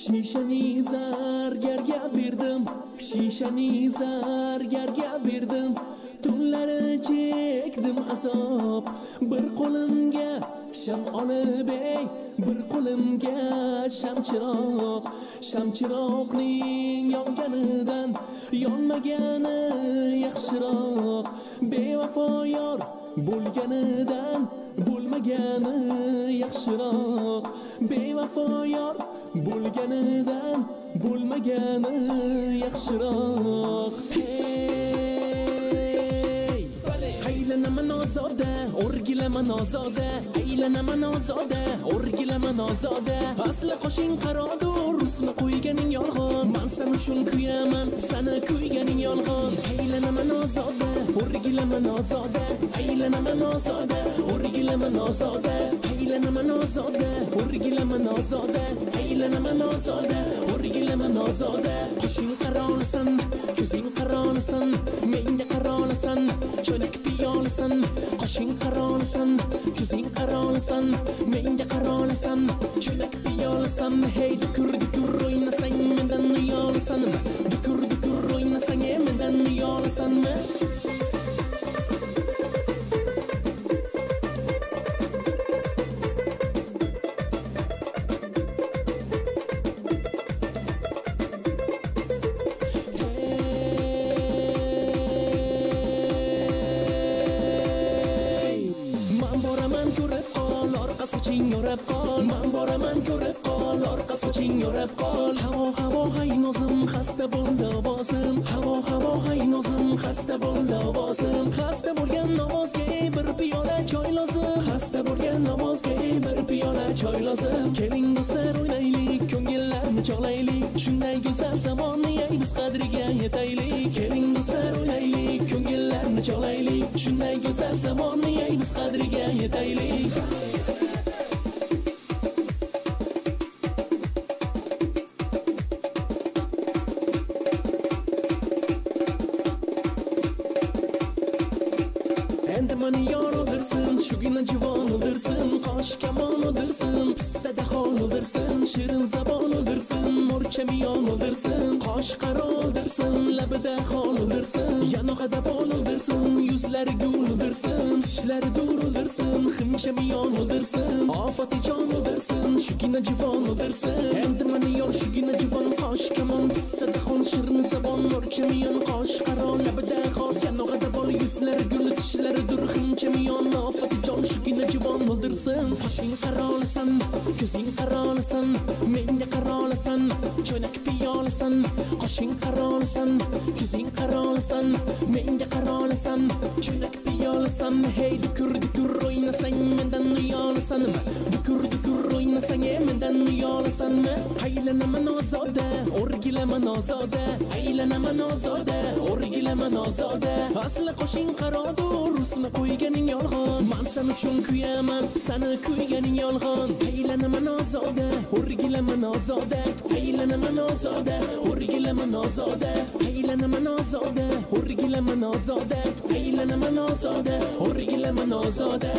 Shishani zargarga berdim, shishani zargarga berdim. Tunlari chekdim azob, bir qo'limga sham olib ey, bir qo'limga shamchiroq. Shamchiroqning yonganidan yonmagani yaxshiroq. Bevafo yor bo'lganidan bo'lmagani yaxshiroq. Bevafo yor bo'lganidan bo'lmagani yaxshiroq. Hey! Aylanaman ozoda, o'rgilaman ozoda, aylanaman ozoda, o'rgilaman ozoda. Asli qoshing qarodur, rusmi qo'yganing yolg'on. Man sen uchun kuyaman, seni kuyganing yolg'on. Aylanaman ozoda, o'rgilaman ozoda, aylanaman ozoda, o'rgilaman ozoda. Aylanaman ozoda, o'rgilaman ozoda, aylanaman ozoda, o'rgilaman ozoda. Qoshing qarolasan, ko'zing qarolasan, menga qarolasan, cho'nak piyolasan. Qoshing qarolasan, ko'zing qarolasan, menga qarolasan, cho'nak piyolasan. Hey, dukur dukur o'ynasang mendan uyolasanmi? Dukur dukur o'ynasang mendan uyolasanmi? Yorab qol, man boraman ko'rib qol, orqa soching yorab qol. Havo havo hay nozim, xasta bo'ldi ovozim. Havo havo hay nozim, xasta bo'ldi ovozim. Xasta bo'lgan ovozga bir piyola choy lozim. Xasta bo'lgan ovozga bir piyola choy lozim. Keling do'stlar o'ynaylik, ko'ngillarni chog'laylik. Shunday go'zal zamonni biz qadriga yetaylik. Keling do'stlar o'ynaylik, ko'ngillarni chog'laylik. Shunday go'zal zamonni biz qadriga yetaylik. Endi mani yor o'ldirsin, shugina juvon o'ldirsin, qosh kamon o'ldirsin, pista dahon o'ldirsin, shirin zabon o'ldirsin, mo'rcha miyon o'ldirsin, qosh qaro o'ldirsin, labida xon o'ldirsin, yanog'ida bol o'ldirsin, yuzlari gul o'ldirsin, tishlari dur o'ldirsin, ximcha miyon o'ldirsin, ofati jon o'ldirsin, shugina juvon o'ldirsin. Endi mani yor shugina juvon, qosh kamon, pista dahon, shirin zabon, mo'rcha miyon, qosh qaro, labida xon, yanog'ida bol, yuzlari gul, tishlari dur, ximcha miyon, ofati jon, shugina juvon o'ldirsin. Qoshing qarolasan, ko'zing qarolasan, menga qarolasan, cho'nak piyolasan. Qoshing qarolasan, ko'zing qarolasan, menga qarolasan, cho'nak piyolasan. Hey, dukur dukur o'ynasang mendan uyolasanmi? Dukur dukur o'ynasang mendan uyolasanmi? Aylanaman ozoda, o'rgilaman ozoda, aylanaman ozoda, o'rgilaman ozoda. Asli qoshing qarodur, rusmi qo'yganing yolg'on. Man sen uchun kuyaman, seni kuyganing yolg'on. Aylanaman ozoda, o'rgilaman ozoda, aylanaman ozoda, o'rgilaman ozoda. Aylanaman ozoda, o'rgilaman ozoda, aylanaman ozoda, o'rgilaman ozoda.